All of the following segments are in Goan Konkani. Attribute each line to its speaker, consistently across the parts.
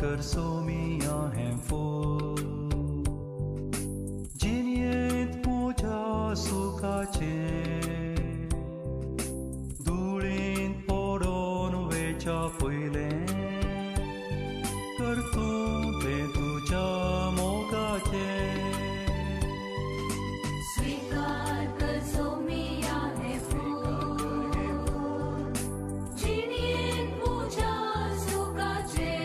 Speaker 1: कर सोमिया हें फूल, जिणयेंत म्हज्या सुखाचें, धुळींत पडोन वेच्या पयलें कर तूं तें तुज्या मोगाचें.
Speaker 2: स्वीकार कर सोमिया हें फूल, जिणयेंत म्हज्या सुखाचें,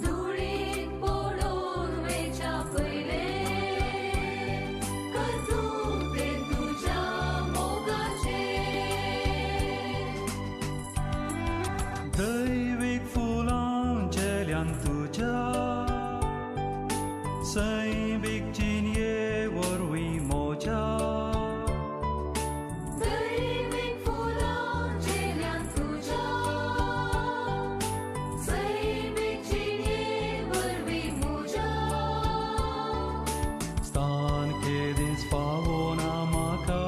Speaker 2: धुळींत पडून वेच्या पयलें कर तूं तें तुज्या मोगाचें.
Speaker 1: दैवीक फुलां झेल्यान तुज्या, सैमीक जिणये वरवीं म्हज्या,
Speaker 2: दैवीक फुलां झेल्यान तुज्या, सैमीक जिणये वरवीं म्हज्या,
Speaker 1: स्थान केदींच फावना म्हाका,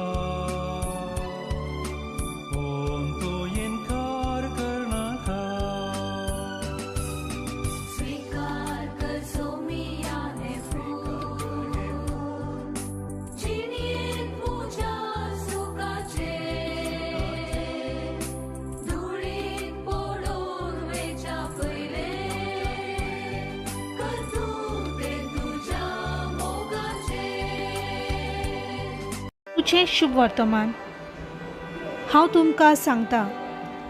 Speaker 1: पूण तूं इनकार करनाका.
Speaker 2: स्वीकार कर सोमिया हें फूल, जिणयेंत म्हज्या सुखाचें, धुळींत पडून वेच्या पयलें कर तूं तें तुज्या मोगाचें.
Speaker 3: तुजें शुभ वर्तमान. हांव तुमकां सांगता,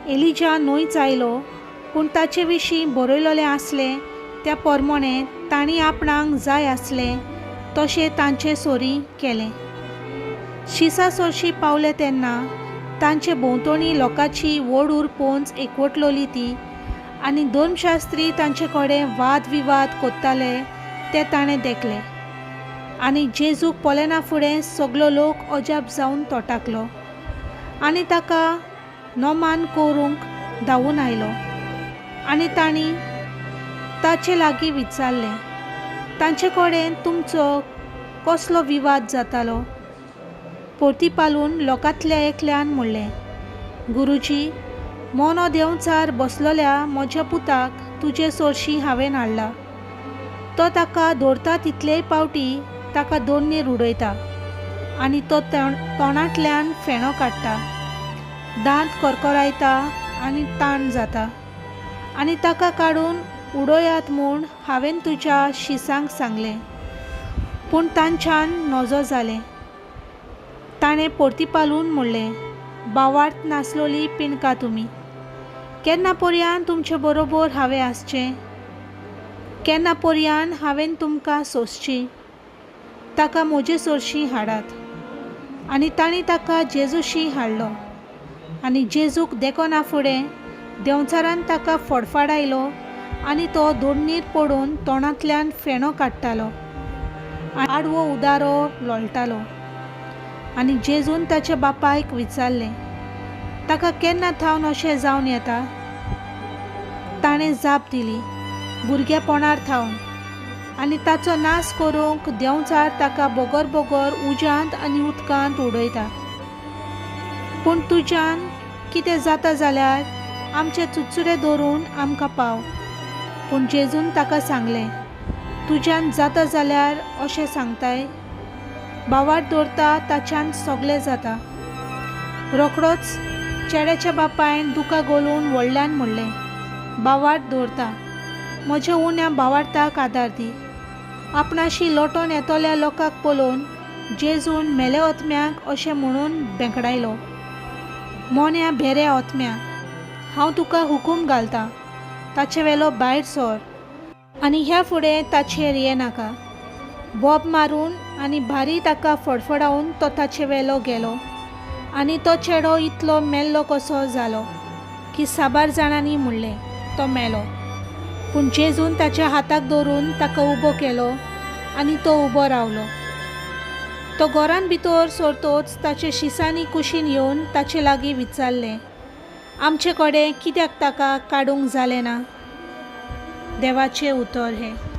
Speaker 3: एलिजा न्हयच आयलो, पूण ताचे विशीं बरयलेलें आसलें त्या प्रमाणें तांणी आपणाक जाय आसलें तशें तांचे सोरी केलें. शिसा सरशी पावले तेन्ना तांचे भोंवतणी लोकांची व्हड उरपोंच एकवटलोली ती आनी धर्मशास्त्री तांचे कडेन वाद विवाद करताले ते ताणें देखलें. आनी जेजूक पळयना फुडें सगलो लोक अजाप जावन तोटाकलो आनी ताका नोमान करूंक धांवून आयलो. आनी तांणी ताचे लागीं विचारलें, तांचे कडेन तुमचो कसलो विवाद जातालो? परतीपालून लोकांतल्या एकल्यान म्हणलें, गुरुजी, मोनो देंवचार बसलोल्या म्हज्या पुताक तुजे सरशीं हांवें हाडला. तो ताका दवरता तितलेय पावटी ताका दोडणीर उडयता आनी तो तोंडांतल्यान फेणो काडटा, दांत करकरायता आनी ताण जाता. आनी ताका काडून उडयात म्हूण हांवें तुज्या शिसांक सांगलें, पूण तांच्यान नजो जालें. ताणें परतीपालून म्हणलें, बावार्थ नासलोली पिणकां तुमी, केन्ना पर्यान तुमचे बरोबर हांवें आसचें? केन्ना पर्यान हांवें तुमकां सोंसची? ताका म्हजे सरशीं हाडात. आनी तांणी ताका जेजूशी हाडलो. आनी जेजूक देखना फुडें देंवचारान ताका फडफडायलो आनी तो दोडणीर पडून तोंडांतल्यान फेणो काडटालो, आडवो उदारो लोळटालो. आनी जेजून ताच्या बापायक विचारलें, ताका केन्ना थावन अशें जावन येता? ताणें जाप दिली, भुरगेपणार थावन. आनी ताचो नाश करूंक देंवचार ताका बोगर बोगर उज्यांत आनी उदकांत उडयता. पूण तुज्यान कितें जाता जाल्यार आमचे चुचुरे धरून आमकां पाव. पूण जेजून ताका सांगलें, तुज्यान जाता जाल्यार अशें सांगताय? बावार दवरता ताच्यान सगलें जाता. रोखडोच चेड्याच्या बापायन दुकां घोलून व्हडल्यान म्हणलें, बावार दवरता, म्हज्या उण्या बावार्थाक आदार दी. आपणाशी लोटोन येतल्या लोकांक पळोवन जेजून मेले ओतम्याक अशें म्हणून बेंकडायलो, मोन्या भेऱ्या ओतम्या, हांव तुका हुकूम घालतां, ताचे वेलो भायर सर आनी ह्या फुडें ताचेर ये नाका. बोब मारून आनी भारी ताका फडफडावन तो ताचे वेलो गेलो. आनी तो चेडो इतलो मेल्लो कसो जालो की साबार जाणांनी म्हणलें, तो मेलो. पूण जेजून ताच्या हाताक धरून ताका उबो केलो आनी तो उबो रावलो. तो घरान भितर सरतोच ताचे शिसांनी कुशीन येवन ताचे लागीं विचारलें, आमचे कडेन कित्याक ताका काडूंक जालें ना? देवाचें उतर हें.